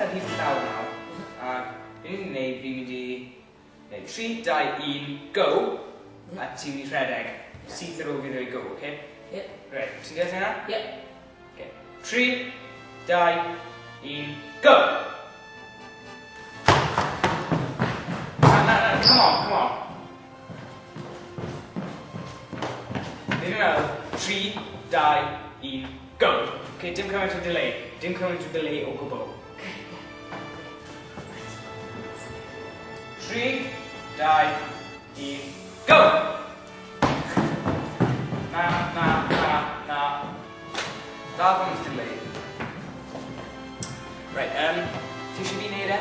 eistedd hyd y llawr nawr. A be ni'n mynd i wneud, fi'n mynd i wneud 3, 2, 1, go! A ti'n mynd i rhedeg. Syth ar ôl fi ddweud go, oce? Ie. Reit, ti'n deall hynna? Ie. Okay. 3, 2, 1, go! Na, na, na, come on, come on. Fi'n meddwl, 3, 2, 1, go! Okay, dim cymaint o delay. Dim cymaint o delay o gwbl. 3, 2, 1, go! Na, na, na, na. That one's delayed. Right, ti eisiau fi wneud e?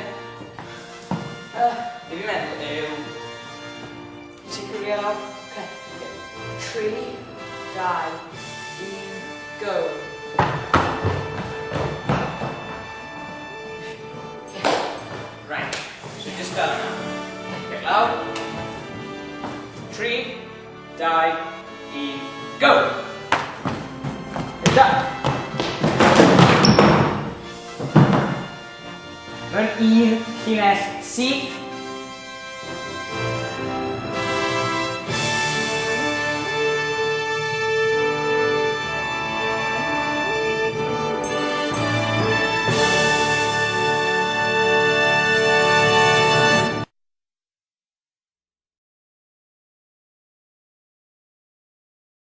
Be fi'n meddwl yw... Ti'n cywiro lawr? Okay. 3, 2, 1, go! Right, so just fel yna. Okay, lawr. 3, 2, 1, go! Da! Mewn un llinell syth.